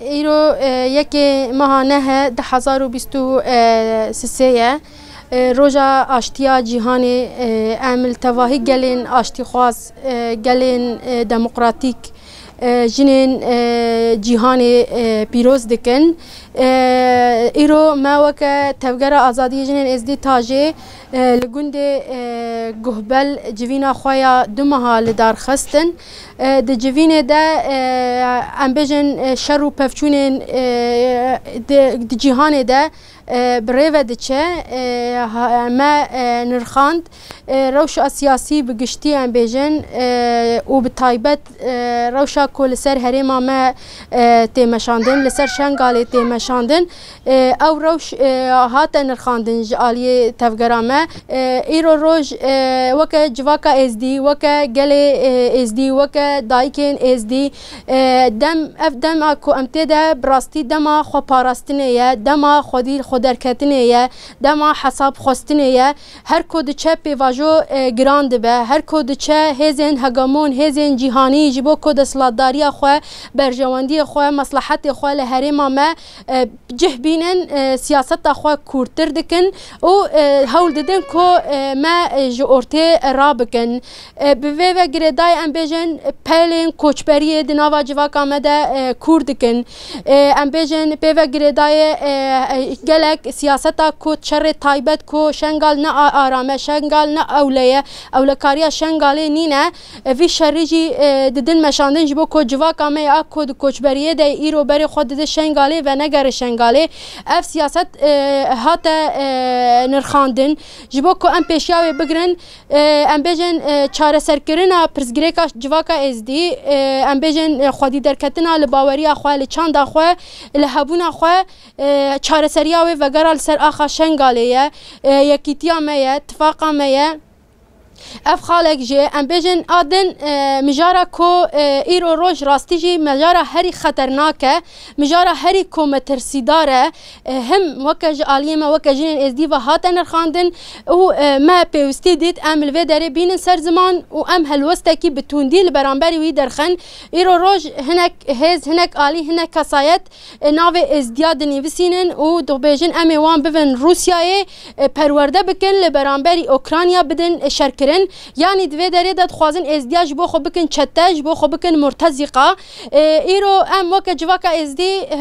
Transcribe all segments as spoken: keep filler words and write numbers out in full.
Îro, e, yekê meha nehe du hezar û bîst û sê ye. E, roja aştiya cîhanê, e, em li tevahî gelên aştîxwaz, e, gelên, e, demokratîk, e, jinên, e, cîhanê, e, pîroz dikin. E, îro me weke Tevgera Azadiyê Jinên Êzdî Tajê, e, li gundê, e, Guhbel civîna xwe ya du meha li dar xistin. E, di civînê de, e, em bêjin, e, şer û pevçûnên, e, di, di cîhanê de, e, bi rê ve diçe. E, ha, me, e, nirxand, e, rewşa siyasî bi giştî em bêjin, e, û bi taybet, e, rewşa ku li ser herêma me, e, tê meşandin, li ser Şengalê tê meşandin. E, ew rewş, e, hate nirxandin ji aliyê tevgera me. E, îro roj, e, weke civaka Êzdî, weke gelê, e, Êzdî, weke dayikên Êzdî, e, dem, ev dema ku em tê de bi rastî dema xweparastinê ye, dema xwedî xwederketinê ye, dema hesab xwestinê ye. Her ku diçe pêvajo, e, giran dibe, her ku diçe hêzên hegemon, hêzên cîhanî ji bo ku desthilatdariya xwe, berjewendiyê xwe, meslehetê xwe li herêma me, e, cih bînin, e, siyaseta xwe kûrtir dikin û, e, hewl didin ku, e, me, e, ji ortê rabikin. E, bi vê ve girêdayî em bêjin pelên koçberiyê di nava civaka me de, e, kûr dikin. E, em bêjin pê ve girêdayê, e, e, gelek siyaseta ku şerê taybet ku Şengal ne a-, aram e, Şengal ne ewle ye, ewlekariya Şengalê nîne. E, vî şerî jî, e, didin meşandin ji bo ku civaka me ya ku di koçberiyê de îro berê xwe dide Şengalê venegere Şengalê. Ev siyaset, e, hate, e, nirxandin ji bo ku em pêşiya wê bigirin. E, em bêjin, e, çareserkirina pirsgirêka civaka Êzdî, e, em bêjin, e, xwedî derketina li baweriya xwe, li çanda xwe, li hebûna xwe, e, çareseriya wê vegera li ser axa Şengalê ye, e, yekîtiya me ye, tifaqa me ye. Ev xalek jî, em bêjin, a din, e, mijara ku, e, îro roj rastî jî mijara herî xeternak e, mijara herî ku metirsîdar e, e, him weke ji aliyê me, weke jinên Êzdî ve hate nirxandin û, e, me pêwistî dît em li vê derê bînin ser ziman û em helwestekî bi tundî li beramberî wî derxin. Îro roj hinek hêz, hinek alî, hinek kesayet e, navê Êzdiya dinivîsînin û dibêjin, em ê wan bibin Rûsyayê, e, perwerde bikin, li beramberî Okrayna bidin, e, şerkirin. Yanî di vê derê de dixwazin Êzdiya ji bo xwe bikin çete, ji bo xwe bikin murtezîqa. E, îro em weke civaka Êzdî, e,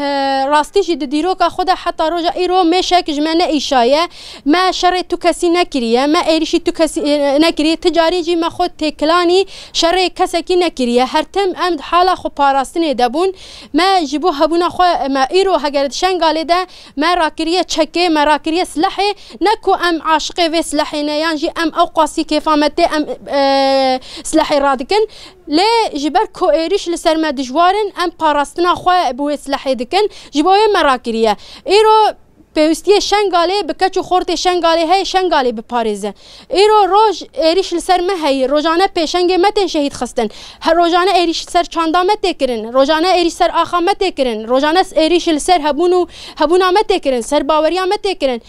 rastî jî di dîroka xwe de heta roja îro mêşek ji me neîşaye. Me şerê tu kesî nekiriye, me êrişî tu kesî, e, nekiriye. Ti carî jî me xwe têkilanî şerê kesekî nekiriye. Her tim em di hala xwe parastinê de bûn. Me ji bo hebûna xwe, me îro heger di Şengalê de me rakiriye çekê, me rakiriye silehê, ne ku em aşiqê vê silehê ne, yan jî em ew qasî kêfa me tê em, e, silehê radikin. Lê ji ber ku êrîş li ser me dijwar in, em parastina xwe bi wê silehê dikin. Ji bo wê me rakiriye. Îro pêwistiyê Şengalê bi keç û xortê Şengalê heye, Şengalê biparêze. Îro roj êrîş li ser me heye, rojane pêşengê me tên şehîd xistin. Her rojane êrîş li ser çanda me tê kirin, rojane êrîş ser axa me tê kirin, rojane êrîş li ser hebûn û hebûna me tê kirin, ser baweriya me tê kirin.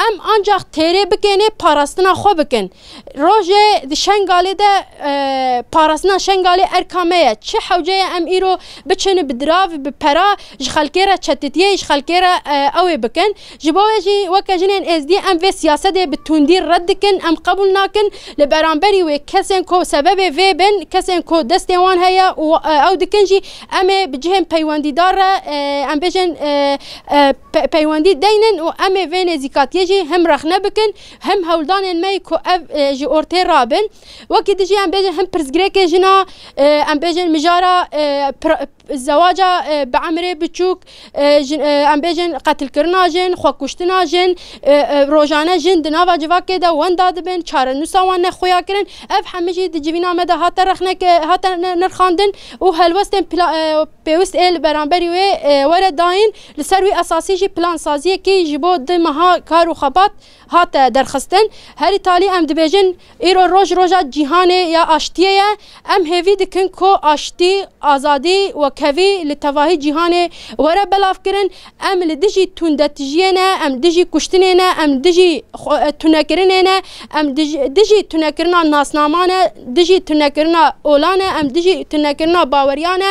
Em ancax têrê bikênê parastina xwe bikin. Rojê di Şengalê de, e, parastina Şengalê erka me ye. Çi hewce ye em îro biçin bi dirav, bi pera ji xelkê re çetitiyê, ji xelkê re, e, ew ê bikin. Ji bo wê jî weke jinên Êzdî em vê siyasetê bi tundî red dikin, em qebûl nakin. Li beramberî wê kesên ku sebebê vê bin, kesên ku destê wan heye û, e, ew dikin jî em ê bi cihên peywendîdar re, e, em bêjin, e, e, pe-, peywendî deynin û em ê vê nêzîkatiyê jî him rexne bikin, him hewldanên me ku ev, e, ji ortê rabin. Wekî dijî em bêjin him pirsgirêkê jina, e, em bêjin mijara, e, pra-, zewaca, e, bi emrê biçûk, e, jin, e, em bêjin qetilkirina jin, xwekuştina jin, e, e, rojane jin di nava civakê de wenda dibin, çarenûsa wan ne xuya kirin. Ev hemî jî di civîna me de hate rexneke, hate ne-, nirxandin û helwestên pla-, e, pêwist ê li beramberî wê, e, were dayîn. Li ser wî esasî jî plansaziyekî ji bo du meha kar û xebat hate derxistin. Herî talî em dibêjin, îro roj roja cîhanê ya aştiyê ye. Em hêvî dikin ku aştî, azadî, kevî li tevahî cîhanê were belavkirin. Em li dijî tundetijiyê ne, em dijî kuştinê ne, em dijî xwe-, tunekirinê ne, em dij-, dijî tunekirina nasnama ne, dijî tunekirina ola ne, em dijî tunekirina baweriya ne.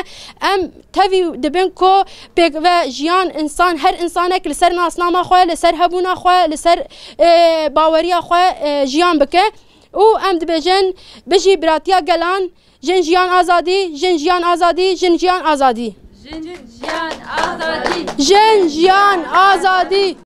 Em tevî dibin ku pêk ve jiyan, însan, her însanek li ser nasnama xwe, li ser hebûna xwe, li ser, e, baweriya xwe, e, jiyan bike. Û em dibêjin, bijî biratiya gelan, jin jiyan azadî, jin jiyan azadî, jin jiyan azadî. Jin jiyan azadî. Jin jiyan azadî.